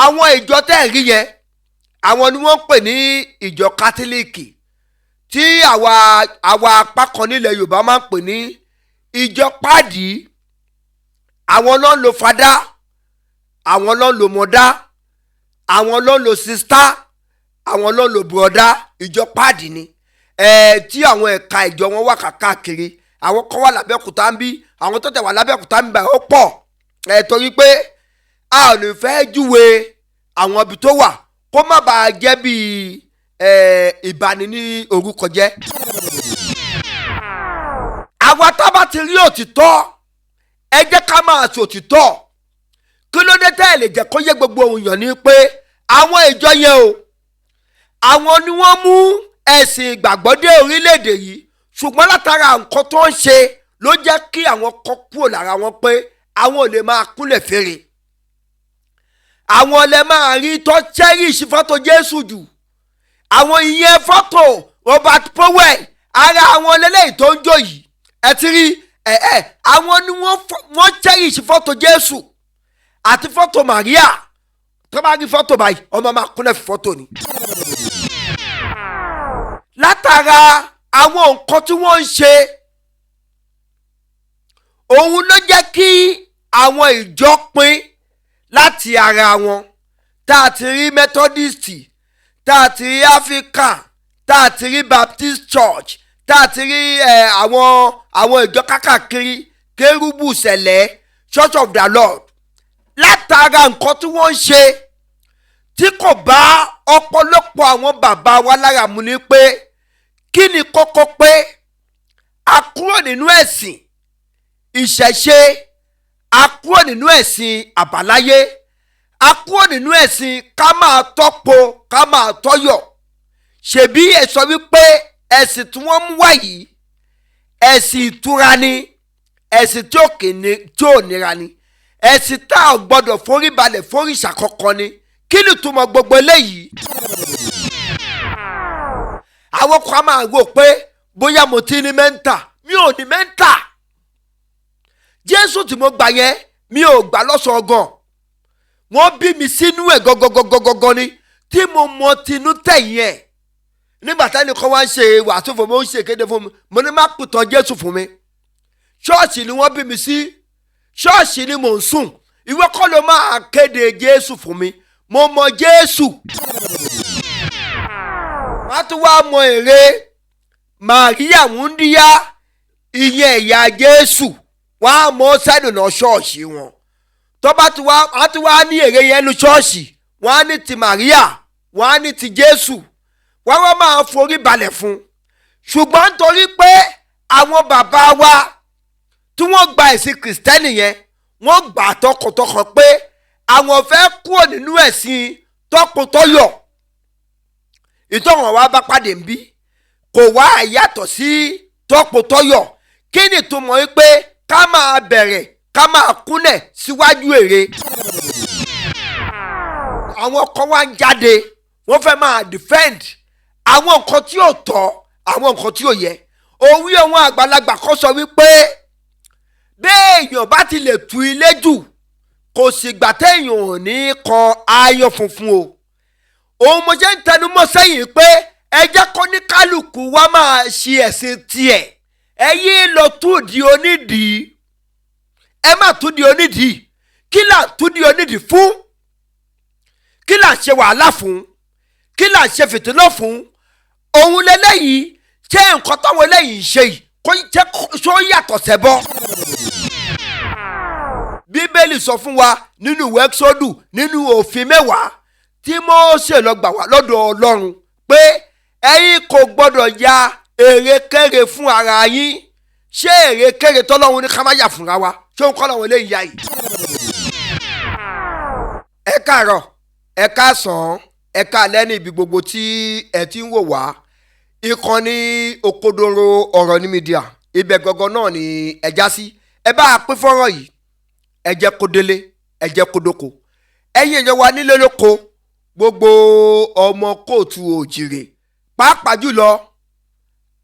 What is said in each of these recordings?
Àwọn ìjọ tẹ́ ẹ̀ rí yẹn, àwọn ni wọ́n ń pè ní ìjọ Kátólíìkì, tí àwa apá kan nílẹ̀ Yorùbá máa ń pè ní ìjọ Páàdì. Àwọn ló ń lo fada, àwọn ló ń lo mọ̀dá, àwọn ló ń lo sista, àwọn ló ń lo bùrọ̀dá. Ìjọ Páàdì ni ẹ tí àwọn ẹ̀ka ìjọ wọn wà káàkiri. Àwọn kan wà lábẹ́òkúta ń bí, àwọn tó tẹ̀ wà lábẹ́òkúta ń bá ó pọ̀ ẹ, torí pé a ò ní fẹ́ júwe àwọn ibi tó wà kó má bàa jẹ́ bíi ìbani ní orúkọ jẹ́. Àwa tá a bá ti rí òtítọ́, ẹ jẹ́ ká máa sọ òtítọ́. Kí ló dé tẹ́ ẹ lè jẹ́ kó yé gbogbo èèyàn ni pé àwọn ìjọ yẹn o, àwọn ni wọ́n mú ẹ̀sìn ìgbàgbọ́ dé orílẹ̀-èdè yìí, ṣùgbọ́n látara nǹkan tó ń ṣe ló jẹ́ kí àwọn kan kúrò lára wọn pé àwọn ò lè máa kúnlẹ̀ fèrè. Àwọn lè máa rí tó cherish fọ́tò Jésù jù, àwọn ìyẹn fọ́tò Robert Powell, ara àwọn lélẹ́yìí tó ń jó yìí. Ẹ ti rí ẹ ẹ àwọn ni wọ́n cherish fọ́tò Jésù àti fọ́tò Maria. Tó bá rí fọ́tò báyìí, ọmọ máa kúnlẹ̀ fún fọ́tò ni. Látara àwọn nǹkan tí wọ́n ń ṣe, òun ló jẹ́ kí àwọn ìjọ pín láti ara wọn, tá a ti rí Methodist, tá a ti rí African, tá a ti rí Baptist Church, tá a ti rí àwọn ìjọ kákàkiri, Kérúbù, Sẹ̀lẹ̀, Church of the Lord. Látara nǹkan tí wọ́n ń ṣe tí kò bá ọ̀pọ̀lọpọ̀ àwọn bàbá wa lára mu ni pé kí ni kọ́kọ́ pé a kúrò nínú ẹ̀sìn ìṣẹ̀ṣe, a kúrò nínú ẹ̀sìn àbáláyé, a kúrò nínú ẹ̀sìn ká máa tọ́po, ká máa tọ́yọ̀. Ṣèbí ẹ sọ wípé ẹ̀sìn tí wọ́n mú wá yìí, ẹ̀sìn ìtura ni, ẹ̀sìn tí ò kìíní tí ò nira ni, ẹ̀sìn tá a gbọ́dọ̀ forí balẹ̀ foríṣà kankan ni. Kí ni ìtumọ̀ gbogbo eléyìí? Àwọn kan máa rò pé bóyá mo ti ní mental. Mi ò ní mental. Jésù tí mo gbà yẹn, mi ò gbà lọ́sọ̀ọ́ gan. Wọ́n bí mi sínú ẹ̀ gọ́gọ́gọ́gọ́gọ́ ni, tí mo mọ tinú tẹ̀yìn ẹ̀. Nígbà táni kan wá ń ṣe wàásù fún mi, ó ń ṣe ìkéde fún mi, mo ní má pìtàn Jésù fún mi. Ṣọ́ọ̀ṣì ni wọ́n bí mi sí, ṣọ́ọ̀ṣì ni mò ń sùn. Ìwọ kọ́ ló máa kéde Jésù fún mi. Mo mọ Jésù. Wọ́n á tún wá mọ èrè Màríà wúndíá, ìyẹn ìyá Jésù. Wọ́n á mọ sẹ́dùnà ṣọ́ọ̀ṣì wọn. Tó bá ti wá, á tún wá ní èrè yẹn lu ṣọ́ọ̀ṣì. Wọ́n á ní ti Màríà, wọ́n á ní ti Jésù, wọ́n wá máa forí balẹ̀ fún. Ṣùgbọ́n nítorí pé àwọn bàbá wa tí wọ́n gba ẹ̀sìn Kìrìsìtẹ́nì yẹn, wọ́n gbà tọkàntọkàn pé àwọn fẹ́ kúrò nínú ẹ̀sìn tọkàntọyọ̀, ìtọ́wọ̀n wa bá pàdé ń bí kò wá yàtọ̀ sí tọkàntọyọ̀. Kí ni ìtumọ̀ yìí pé ká máa bẹ̀rẹ̀, ká máa kúnlẹ̀ síwájú ère? Àwọn kan wá ń jáde, wọ́n fẹ́ máa defend àwọn nǹkan tí ò tọ́, àwọn nǹkan tí ò yẹ. Òwe àwọn àgbàlagbà kan sọ wípé béèyàn bá ti lè tu ilé jù, kò sì gbà téèyàn ò ní kan aáyán funfun o. Òun mo ṣe ń tẹnumọ́ sẹ́yìn pé ẹ jẹ́ kó ní kálukú wa máa ṣe ẹ̀sìn tiẹ̀. Ẹ yé lọ túdi onídìí, ẹ má túdi onídìí. Kí là ń túdi onídìí fún? Kí là ń ṣe wàhálà fún? Kí là ń ṣe fìtínà fún? Òun lélẹ́yìí, ṣé nǹkan táwọn eléyìí ń ṣe yìí kó jẹ́ ṣó yàtọ̀ sẹ́bọ? Bíbélì sọ fún wa nínú ìwé Ẹ́kísódù, nínú òfin 10 tí Mósè lọ gbà wá lọ́dọ̀ Ọlọ́run, pé ẹ̀yin kò gbọ́dọ̀ ya èrèkéré fún ara yín. Ṣé èrèkéré tọ́lọ́run ní ká má yà fúnra wa, ṣé òun kọ́ làwọn eléyìí yá yìí? Ẹ káàárọ̀, ẹ káàsán, ẹ káalẹ́ ní ibi gbogbo tí ẹ ti ń wò wá. Ìkànnì Òkodoro Ọ̀rọ̀ ní Media, ibẹ̀ gangan náà ni ẹ já sí. Ẹ bá a pín fọ́nrán yìí, ẹ jẹ́ kó délé, ẹ jẹ́ kó dóko. Ẹ̀yin èèyàn wa nílé lóko, gbogbo ọmọ kóòtù òjìrè, pàápàá jùlọ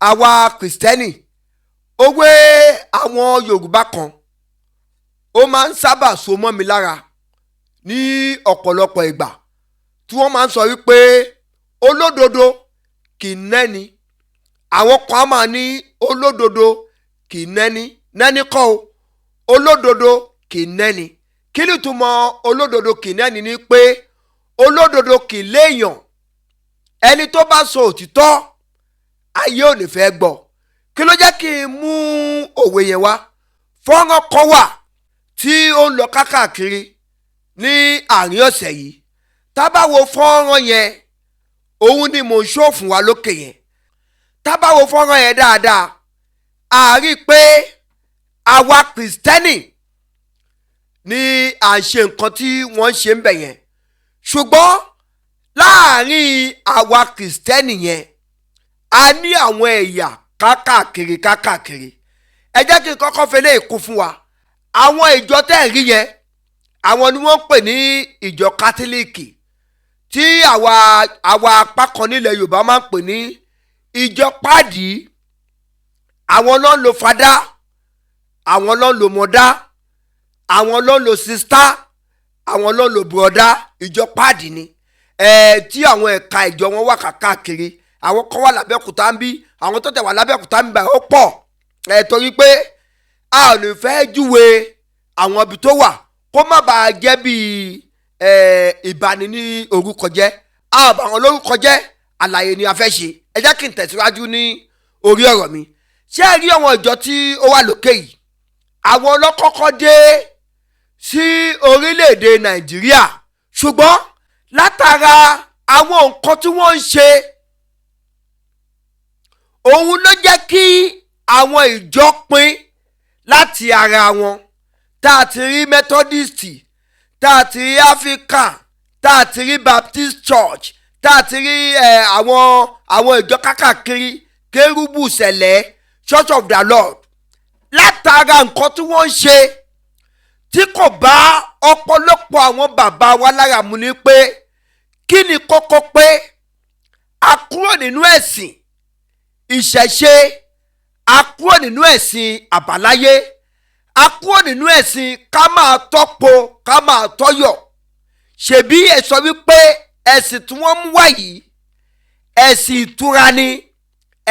àwa Kìrìsìtẹ́nì, òwe àwọn Yorùbá kan ó máa ń sábà so mọ́ mi lára. Ní ọ̀pọ̀lọpọ̀ ìgbà tí wọ́n máa ń sọ wípé olódodo kì í nẹ́ni, àwọn kan á máa ní olódodo kì í nẹ́ni. Nẹ́ni kọ́ o, olódodo kì í nẹ́ni. Kí ni ìtumọ̀ olódodo kì í nẹ́ni? Ni pé olódodo kì í léèyàn. Ẹni tó bá sọ òtítọ́, ayé ò ní fẹ́ gbọ́. Kí ló jẹ́ kí n mú òwe yẹn wá? Fọ́nrán kan wà tí ó ń lọ kákàkiri ní àárín ọ̀sẹ̀ yìí. Tá bá wo fọ́nrán yẹn, òun ni mò ń ṣó fún wa lókè yẹn. Tá bá wo fọ́nrán yẹn dáadáa, a rí i pé àwa Kìrìsìtẹ́nì ni à ń ṣe nǹkan tí wọ́n ń ṣe ń bẹ̀ yẹn, ṣùgbọ́n láàárín àwa Kìrìsìtẹ́nì yẹn, a ní àwọn ẹ̀yà kákàkiri kákàkiri. Ẹ jẹ́ kí n kọ́kọ́ fẹlẹ́ ìkún fún wa. Àwọn ìjọ tẹ́ ẹ̀ rí yẹn, àwọn ni wọ́n ń pè ní ìjọ Kátólíìkì, tí àwa apá kan nílẹ̀ Yorùbá máa ń pè ní ìjọ Pádì. Àwọn ló ń lo fadá, àwọn ló ń lo mọ̀dá, àwọn ló ń lo sista, àwọn ló ń lo bùrọ̀dá. Ìjọ Pádì ni ẹ̀ tí àwọn ẹ̀ka ìjọ wọn wà káàkiri. Àwọn kan wà lábẹ́òkúta ń bí, àwọn tó tẹ̀ wà lábẹ́òkúta ń bá ó pọ̀ ẹ̀, torí pé a ò lè fẹ́ júwe àwọn ibi tó wà kó má bàa jẹ́ bíi ìbani ní orúkọ jẹ́. A ò bá wọn lórúkọ jẹ́, àlàyé ni a fẹ́ ṣe. Ẹ jẹ́ kí n tẹ̀síwájú ní orí ọ̀rọ̀ mi. Ṣé ẹ rí àwọn ìjọ tí ó wà lókè yìí? Àwọn ọlọ́kọ́kọ́ dé sí orílẹ̀-èdè Nàìjíríà, ṣùgbọ́n látara àwọn nǹkan tí wọ́n ń ṣe, òun ló jẹ́ kí àwọn ìjọ pín láti ara wọn, tá a ti rí Methodist, tá a ti rí African, tá a ti rí Baptist Church, tá a ti rí àwọn ìjọ kákàkiri, Kérúbù, Sẹ̀lẹ̀, Church of the Lord, látara nǹkan tí wọ́n ń ṣe tí kò bá ọ̀pọ̀lọpọ̀ àwọn bàbá wa lára mu, ni pé kí ni kókó pé a kúrò nínú ẹ̀sìn ìṣẹ̀ṣe, a kúrò nínú ẹ̀sìn àbáláyé, a kúrò nínú ẹ̀sìn ká máa tọ́po, ká máa tọ́yọ̀? Ṣèbí ẹ sọ wípé ẹ̀sìn tí wọ́n mú wá yìí, ẹ̀sìn ìtura ni,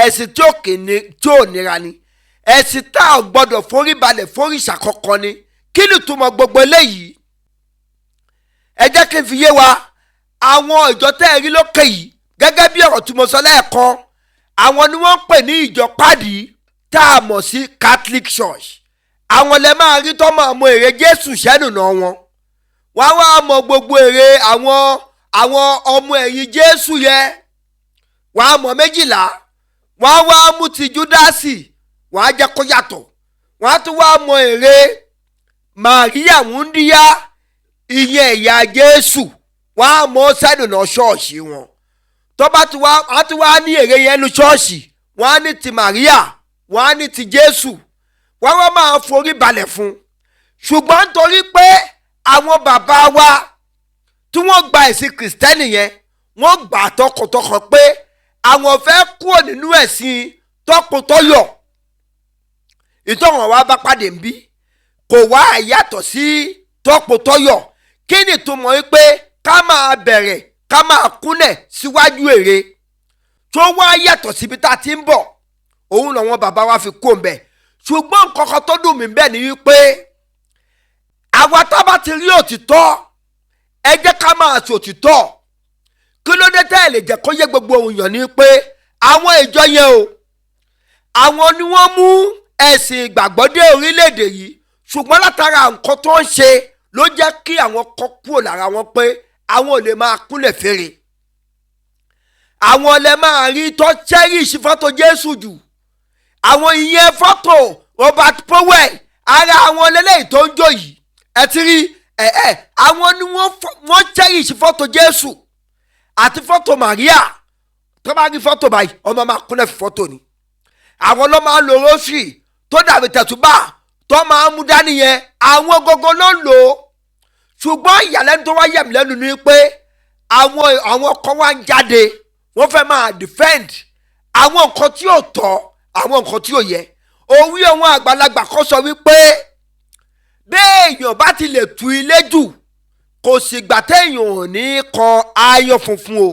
ẹ̀sìn tí ò kìíní tí ò nira ni, ẹ̀sìn tá a gbọ́dọ̀ forí balẹ̀ foríṣà kankan ni. Kí ni ìtumọ̀ gbogbo eléyìí? Ẹ jẹ́ kí n fi yé wa. Àwọn ìjọ tẹ́ ẹ rí lókè yìí, gẹ́gẹ́ bí ọ̀rọ̀ tí mo sọ lẹ́ẹ̀kan, àwọn ni wọ́n ń pè ní ìjọ Pádì tá a mọ̀ sí Catholic Church. Àwọn lẹ máa rí tó máa mọ ère Jésù sẹ́nu náà wọn, wọ́n á wá mọ gbogbo ère àwọn ọmọ ẹ̀yìn Jésù yẹn, wọ́n á mọ 12. Wọ́n á wá mú ti Júdásì, wọ́n á jẹ́ kó yàtọ̀. Wọ́n á tún wá mọ ère Màríà wúndíá, ìyẹn ìyá Jésù, wọ́n á mọ sẹ́nu náà ṣọ́ọ̀ṣì wọn. Tó bá ti wá, á tún wá ní ère yẹn nu ṣọ́ọ̀ṣì. Wọ́n á ní ti Màríà, wọ́n á ní ti Jésù, wọ́n wá máa forí balẹ̀ fún. Ṣùgbọ́n nítorí pé àwọn bàbá wa tí wọ́n gba ẹ̀sìn Kìrìsìtẹ́nì yẹn, wọ́n gbà tọkàntọkàn pé àwọn fẹ́ kúrò nínú ẹ̀sìn tọkàntọyọ̀, ìtọ́wọ̀n wa bá pàdé ń bí kò wá yàtọ̀ sí tọkàntọyọ̀. Kí ni ìtumọ̀ wípé ká máa bẹ̀rẹ̀, ká máa kúnlẹ̀ síwájú ère tó wá yàtọ̀ síbi tá a ti ń bọ̀? Òun làwọn bàbá wa fi kó ń bẹ̀. Ṣùgbọ́n nǹkan kan tó dùn mí bẹ́ẹ̀ ni wípé àwa tá a bá ti rí òtítọ́, ẹ jẹ́ ká máa sọ òtítọ́. Kí ló dé tẹ́ ẹ lè jẹ́ kó yé gbogbo èèyàn ni pé àwọn ìjọ yẹn o, àwọn ni wọ́n mú ẹ̀sìn ìgbàgbọ́ dé orílẹ̀-èdè yìí, ṣùgbọ́n látara nǹkan tó ń ṣe ló jẹ́ kí àwọn kan kúrò lára wọn pé àwọn ò lè máa kúnlẹ̀ fèrè? Àwọn lè máa rí tó cherish fọ́tò Jésù jù, àwọn ìyẹn fọ́tò Robert Powell. Ara àwọn lélẹ́yìí tó ń jó yìí, ẹ ti rí ẹ ẹ àwọn ni wọ́n cherish fọ́tò Jésù àti fọ́tò Maria. Tó bá rí fọ́tò báyìí, ọmọ máa kúnlẹ̀ fún fọ́tò ni. Àwọn ló máa ń lo rosary tó dàbí tẹ̀túbà tó máa ń mú dání yẹn, àwọn gógó ló ń lò ó. Ṣùgbọ́n ìyàlẹ́nu tó wá yẹ̀ mí lẹ́nu ni pé àwọn kan wá ń jáde, wọ́n fẹ́ máa defend àwọn nǹkan tí ò tọ́, àwọn nǹkan tí ò yẹ. Òwe àwọn àgbàlagbà kan sọ wípé béèyàn bá ti lè tu ilé jù Kò sì gbà téèyàn ò ní kan aáyán funfun o.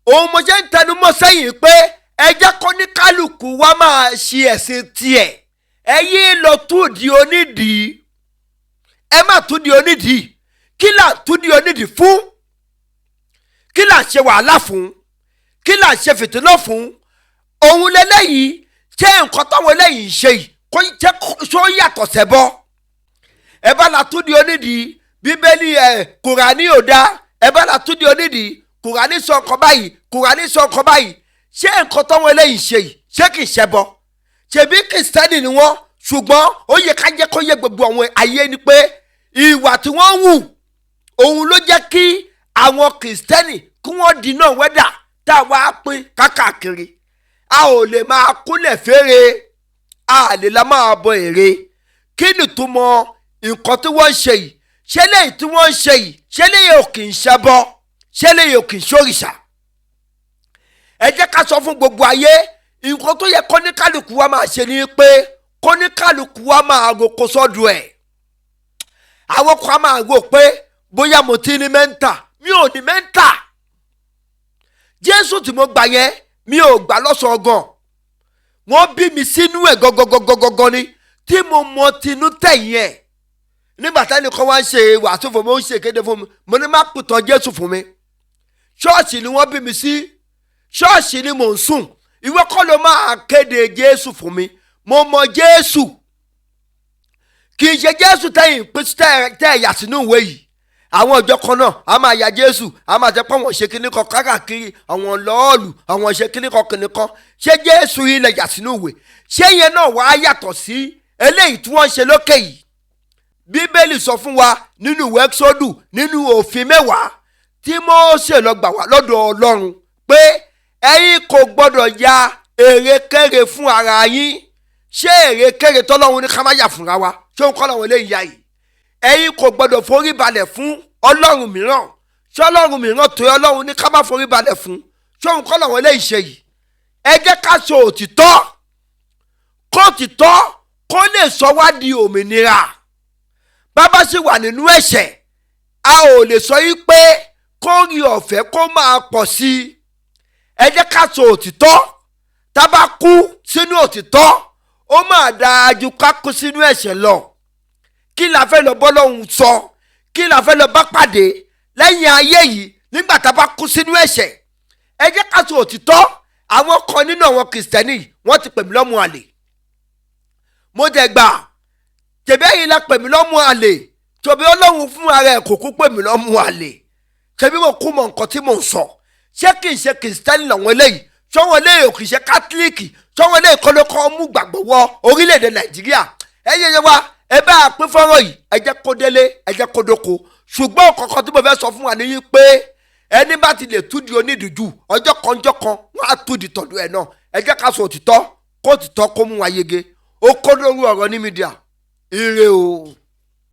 Òun mo ṣe ń tẹnumọ́ sẹ́yìn pé ẹ jẹ́ kó ní kálukú wa máa ṣe ẹ̀sìn tiẹ̀. Ẹ yé lọ túdi onídìí, ẹ má túdi onídìí. Kí là ń túdi onídìí fún? Kí là ń ṣe wàhálà fún? Kí là ń ṣe fìtínà fún? Òun lélẹ́yìí, ṣé nǹkan táwọn eléyìí ń ṣe yìí kó jẹ́ ṣó yàtọ̀ sẹ́bọ́? Ẹ bá la túdi onídìí, Bíbélì ẹ Kùránì ò dá. Ẹ bá la túdi onídìí, Kùránì sọ nǹkan báyìí, Kùránì sọ nǹkan báyìí. Ṣé nǹkan táwọn eléyìí ń ṣe yìí, ṣé kì í ṣẹbọ? Ṣebí Kìrìsìtẹ́nì ni wọ́n, ṣùgbọ́n ó yẹ ká jẹ́ kó yẹ gbogbo àwọn ayé ni pé ìwà tí wọ́n ń wù òun ló jẹ́ kí àwọn Kìrìsìtẹ́nì kí wọ́n dínà wẹ́dà tá a wá pín kákàkiri. A ò lè máa kúnlẹ̀ fèrè, a lè la máa bọ èrè. Kí ni túmọ̀ nǹkan tí wọ́n ń ṣe yìí? Ṣé léyìí tí wọ́n ń ṣe yìí, ṣé léyìí ò kì í ṣẹbọ? Ṣé léyìí ò kì í ṣòrìṣà? Ẹ jẹ́ ká sọ fún gbogbo ayé, nǹkan tó yẹ kọ́níkálukú wa máa ṣe ni pé kọ́níkálukú wa máa roko sọ́dọ̀ ẹ̀. Àwọn kan á máa rò pé bóyá mo ti ní mental. Mi ò ní mental. Jésù tí mo gbà yẹn, mi ò gbà lọ́sàn-án gan. Wọ́n bí mi sínú ẹ̀ gọ́gọ́gọ́gọ́gọ́ ni, tí mo mọ tinú tẹ̀yìn ẹ̀. Nígbà táni kan wá ń ṣe wàásù fún mi, ó ń ṣe ìkéde fún mi, mo ní má pìtàn Jésù fún mi. Ṣọ́ọ̀ṣì ni wọ́n bí mi sí, ṣọ́ọ̀ṣì ni mò ń sùn. Ìwọ kọ́ ló máa kéde Jésù fún mi. Mo mọ Jésù. Kì í ṣe Jésù tẹ̀yìn pé tẹ́ ẹ̀ yà sínú ìwé yìí. Àwọn ìjọ kan náà a máa ya Jésù, a máa jẹ́ pé àwọn ṣe kíní kan káàkiri, àwọn lọ́ọ̀lù, àwọn ṣe kíní kan kíní kan. Ṣé Jésù yìí lè yà sínú ìwé? Ṣé yẹn náà wàá yàtọ̀ sí eléyìí tí wọ́n ń ṣe lókè yìí? Bíbélì sọ fún wa nínú ìwé Ẹ́kísódù, nínú òfin 10 tí Mósè lọ gbà wá lọ́dọ̀ Ọlọ́run, pé ẹ̀yin kò gbọ́dọ̀ ya èrèkéré fún ara yín. Ṣé èrèkéré tọ́lọ́run ní ká má yà fúnra wa, ṣé òun kọ́ làwọn eléyìí yá yìí? Ẹ̀yin kò gbọ́dọ̀ forí balẹ̀ fún ọlọ́run mìíràn. Ṣé ọlọ́run mìíràn tó ọlọ́run ní ká má forí balẹ̀ fún, ṣé òun kọ́ làwọn eléyìí ṣe yìí? Ẹ jẹ́ ká sọ òtítọ́, kó òtítọ́ kó lè sọ wá di òmìnira. Bàbá sì wà nínú ẹ̀ṣẹ̀, a ò lè sọ yí pé kó rí ọ̀fẹ́ kó máa pọ̀ sí i. Ẹ jẹ́ ká sọ òtítọ́. Tá a bá kú sínú òtítọ́, ó máa dáa ju ká kú sínú ẹ̀ṣẹ̀ lọ. Kí la fẹ́ lọ bọ́ lọ́hùn sọ? Kí la fẹ́ lọ bá pàdé lẹ́yìn ayé yìí nígbà tá a bá kú sínú ẹ̀ṣẹ̀? Ẹ jẹ́ ká sọ òtítọ́. Àwọn kan nínú àwọn Kìrìsìtẹ́nì, wọ́n ti pè mí lọ́mọ àlè. Mo dẹ̀ gbà tẹ̀bí ẹ̀yin la pè mí lọ́mọ àlè, tòbí Ọlọ́run fún ara ẹ̀ kò kú pè mí lọ́mọ àlè. Tẹ̀bí mo kú mọ nǹkan tí mò ń sọ. Ṣé kì í ṣe Kìrìsìtẹ́nì làwọn eléyìí? Sọ́wọ́n eléyìí ò kì í ṣe Kátólíìkì? Sọ́wọ́n eléyìí kọ́ ló kọ́ mú gbàgbọ́ wọ orílẹ̀-èdè Nàìjíríà? Ẹ yẹ yẹ wa, ẹ bá a pín fọ́nrán yìí, ẹ jẹ́ kó délé, ẹ jẹ́ kó dóko. Ṣùgbọ́n kọ̀ọ̀kan tí mo fẹ́ sọ fún wa ni yí pé ẹni bá ti lè túdi onídìíjú, ọjọ́ kan ọjọ́ kan wọ́n á túdi tọ̀dọ̀ ẹ̀ náà. Ẹ jẹ́ ká sọ òtítọ́, kó òtítọ́ kó mú wa yege. Ó kó lórí ọ̀rọ̀ ní media. Ire o.